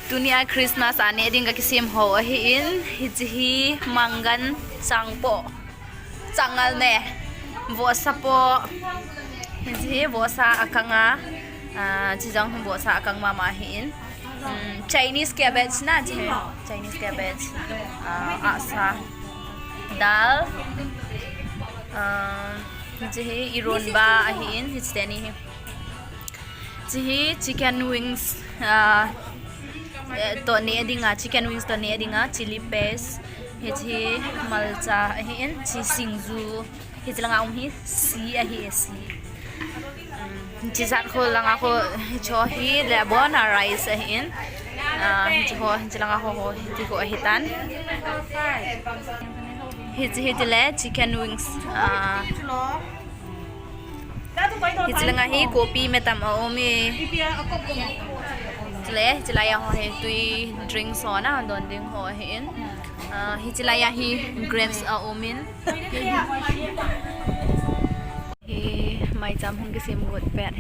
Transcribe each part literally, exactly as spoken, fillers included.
Tunia Christmas a neh ding kakisem ho ahin, hiche hi mangan changpoh, changal ne, vohsa poh, hiche hi vohsa akang a, ah, chujong vohsa akang mama ahin. Hmm, Chinese cabbage na, hiche hi Chinese cabbage, ah, ahsa, dal, ah, hiche hi ironba ahin, hiche teni hi. Hiche hi chicken wings, ah, eh, toh neh dinga, chicken wings toh neh dinga chilli paste. Hiche hi malcha ahin, hiche singju. Hiche langa um hi si ahi, si. Hmm, hiche jat ho langa ho, hiche ho hi lebon a rice ahin. Ah, hiche ho, hiche langa ho, ho, hiche ho ahitan. Hiche, hiche le chicken wings. Ah, hiche langa hi kopi metam aum e. Chule, chule aho hi tui drinks ho na, don ding ho ahin. Ah, hiche langa hi grapes aum in. Hi maicham hung kisem got pet hi.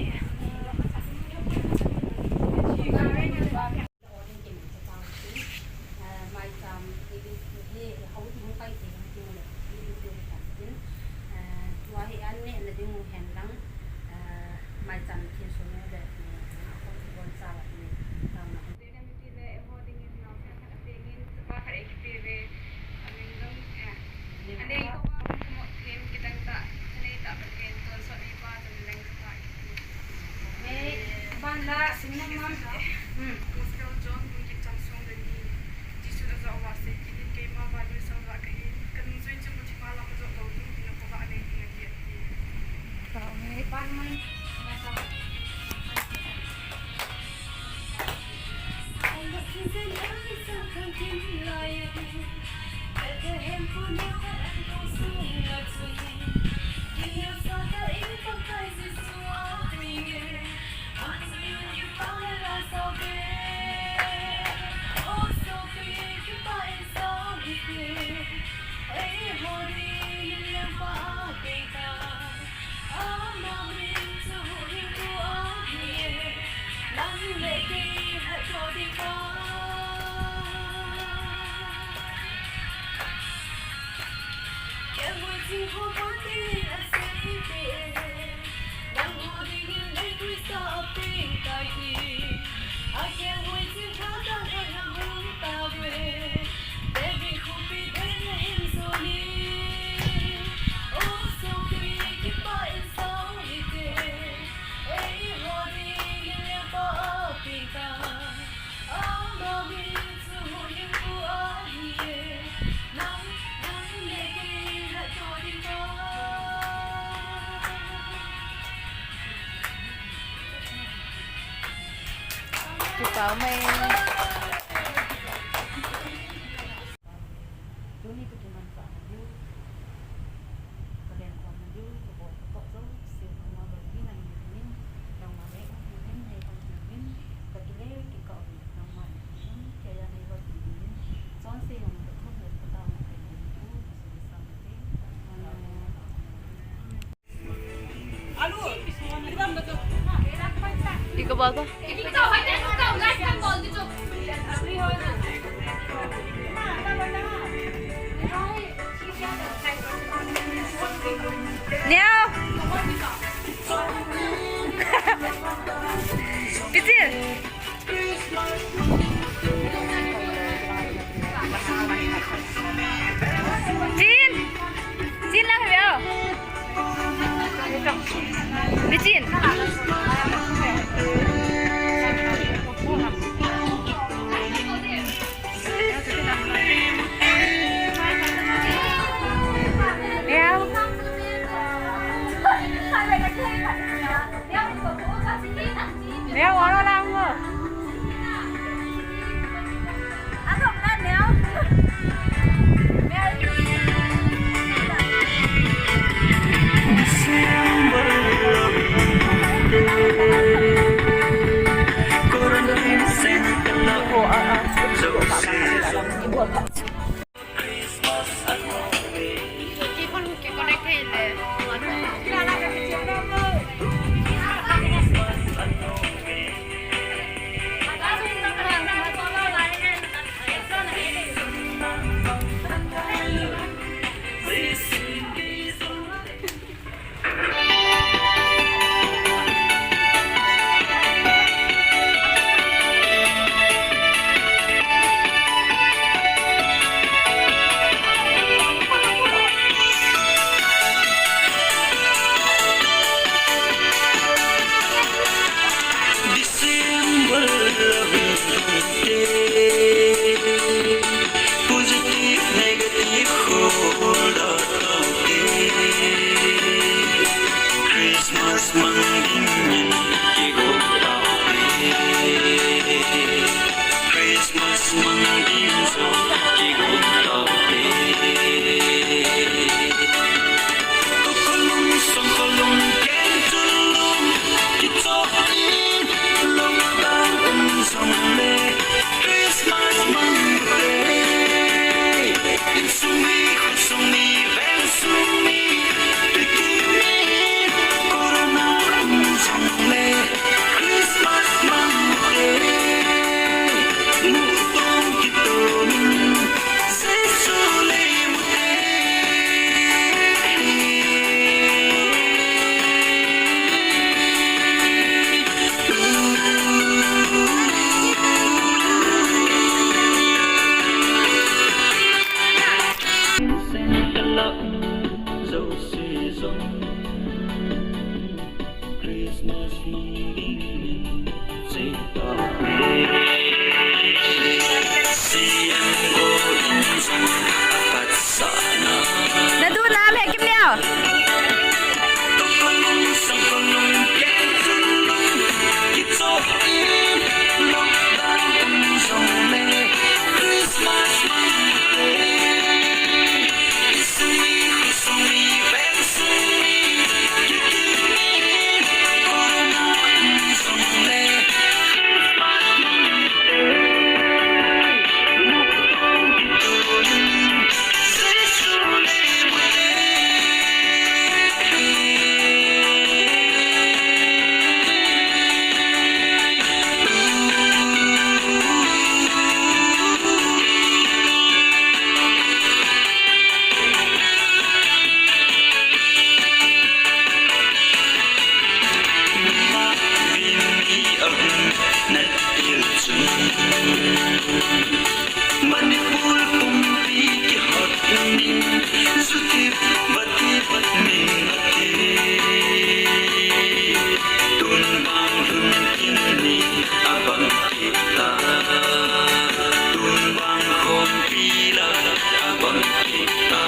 Kipah mai. Tuni ka kimanchahna diu, ka lenkhomna diu, ka bol ka toh jouse nangma bou hi nang in, nangma leng in, nei hon nang in, ka kile kikah uvin, nangma in, kei a nei hon nang in, chonse jong ka thum le ka tao na ka in, u, ka sui sam te. Amen. Ikaw ba ka? Niao! Pichil! Chin! Chin lang hei o. Bichin. Manipur pumpi kihot ning, jutip vatip ning ati. Tun vang lhun kin ni abang kita. Tun vang khompi la abang kita.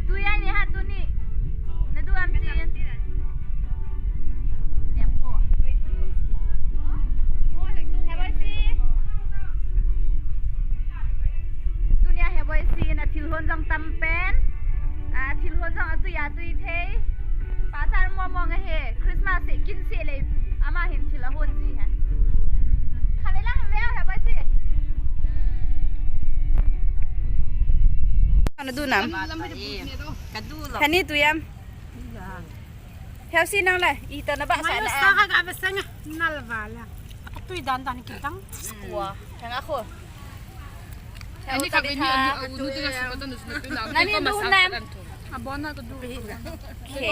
Tui a ni ha tuni. Na du am chin. Niam ko. He boy si. Tuni a he boy si na thil hon jong tam pen. A thil hon jong atui atui thei. Pa chan mo mo nga he. Christmas se kin se le. Ama hin thil a hon ji he. Khamela khamela he boy si. Ana du nam. Ka du lo. Hani tu yam. Heusi nang la, ita na ba sa na. Sa ka ga ba sanga. Nal ba la. Atui dan dan ki dang. Wa, hanga ko. Ani ka bini ani unu tu na su ka tu na su na tu na. Nani nu nam. Abona ka du. He.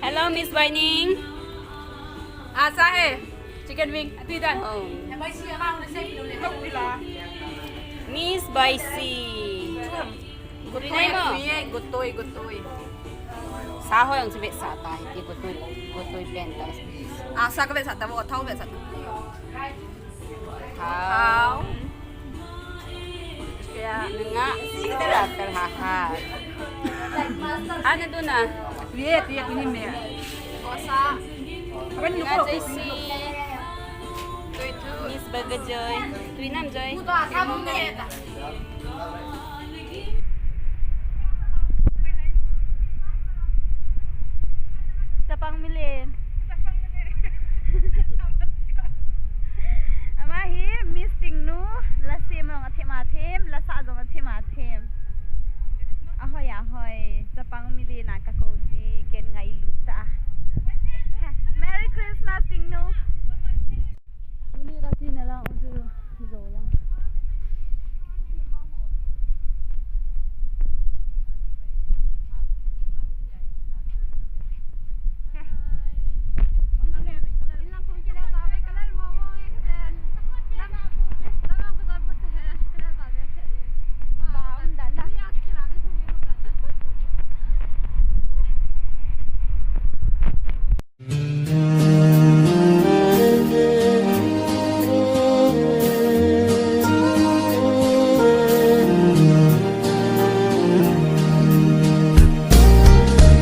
Hello, Miss Baining. Asa he. Chicken wing. Ati dan. Oh. Miss Baisi. Gutoi mo. Gutoi, gutoi. Sa ho yang si vetsah ta, ti gutoi, gutoi pen ta. Asa ka vetsah ta, vo thau vetsah ta. Thau. Kaya nga, sila terhahat. Ano doon na? Wait, wait, ini me. Kosa. Nga J C. Miss Baga Joy. Tuinam Joy. Chapang Milen. Ama hi Miss Tingnu, la sem jong athem athem, la sah jong athem athem. Ahoi, ahoi, Chapang Milen a kakou ji, ken ngailut tah. Merry Christmas, Tingnu. Tuni ka tina lang, utu zo lang.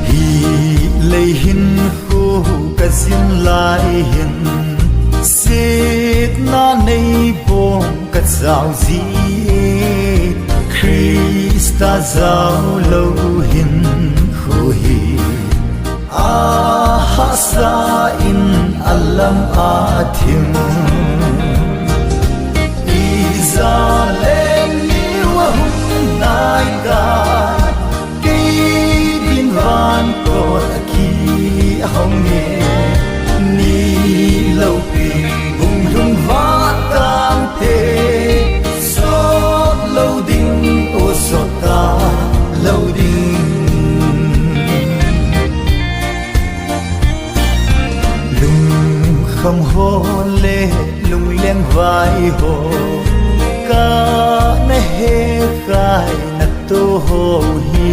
Hi lei hin khu ka zin lai hin, sitna nei bong ka zau ji, Krista zau lo hin khu hi. Ahasa in alam athim. Iza le niu ahung nai ta. Kei din van kot aki ahung e. Ni lo pi hung lhung va tang te. Sot lo ding o sot ta lo ding. Lungkham ho le lungleng vai ho, ka na he khai na to ho hi,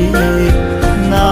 na